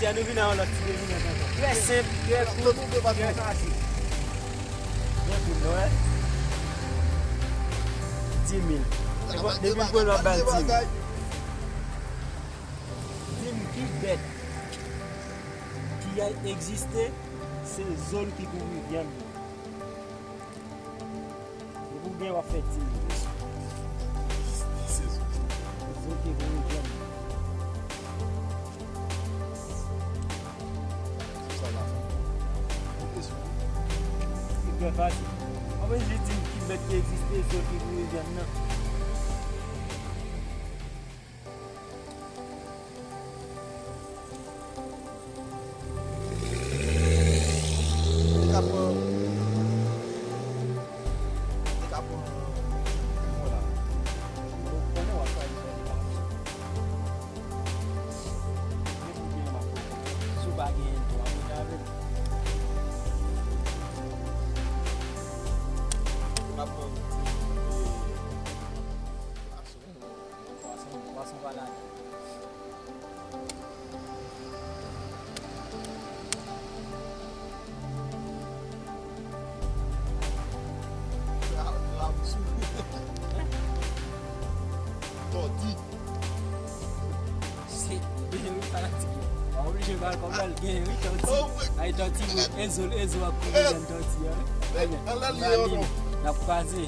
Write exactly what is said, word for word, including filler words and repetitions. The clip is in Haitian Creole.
Ti a nou vin a yon lòt ti devizans ankò. Trè senp, trè kout, trè fasil. Byen kout, non, wi. Dis mil. Depi m pran l, m ap ba l dis mil. Di m ki bèt ki egziste, se zo l ki kouvri vyann li. Depi w gen, w ap fè dis mil. Se zo. Zo ki voye jèn. Sa la. Li trè fasil. Mwen jis di m ki bèt ki egziste, zo ki voye jèn nan. Li ka pran, li ka pran, vwala. Ou konnen w ap fè li ka pran. Men pou gen m ap pran. Si w pa genyen tou, w ap rete avè l. Li ka pran, e, pwason, pwason pa ladan. Tòti. Se, li genyen wi fanatik yo. Pa oblije ba l kòb la, li genyen wi tòti. Ay tòti wi, ezo, ezo ak komedyen tòti a wi. Ebyen, anlè li ye yo non. N ap kwaze.